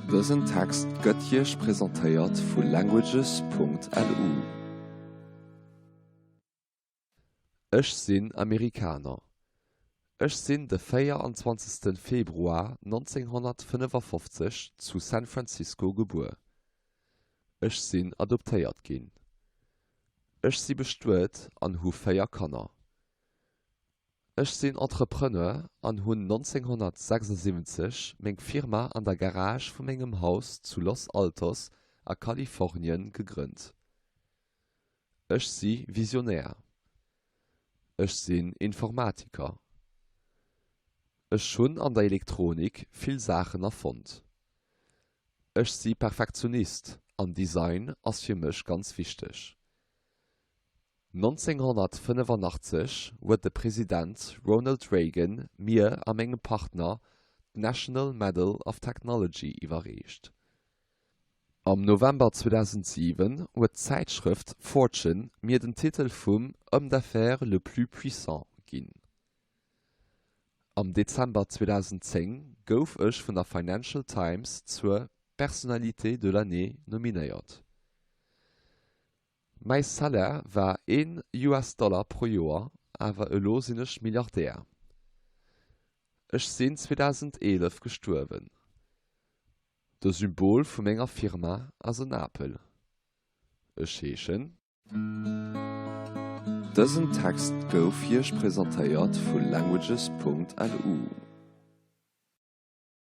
Dësen Text gëtt Iech presentéiert vu languages.lu. Ech sinn Amerikaner. Ech sinn de 24. Februar 1955 zu San Francisco gebuer. Ech sinn adoptéiert ginn. Ech si bestuet an hu 4 Kanner. Ech sinn Entrepreneur an hunn 1976 meng Firma an der Garage vu mengem Haus zu Los Altos a Kalifornien gegrënnt. Ech si Visionär. Ech sinn Informatiker. Ech hunn an der Elektronik vill Saachen erfonnt. Ech si Perfektionist an Design ass fir mech ganz wichteg. 1985 huet de President Ronald Reagan mir a mengem Partner d'National Medal of Technology iwwerreecht. Am November 2007 huet d'Zäitschrëft Fortune mir den Titel vum Homme d'affaires le plus puissant ginn. Am Dezember 2010 gouf ech vun der Financial Times zur Personnalité de l'année nominéiert. Mäi Salaire war een US-Dollar pro Joer, awer elo sinn ech Milliardär. Ech sinn 2011 gestuerwen. De Symbol vu menger Firma ass en Apel. Ech heeschen. Dësen Text gouf Iech presentéiert vu languages.lu.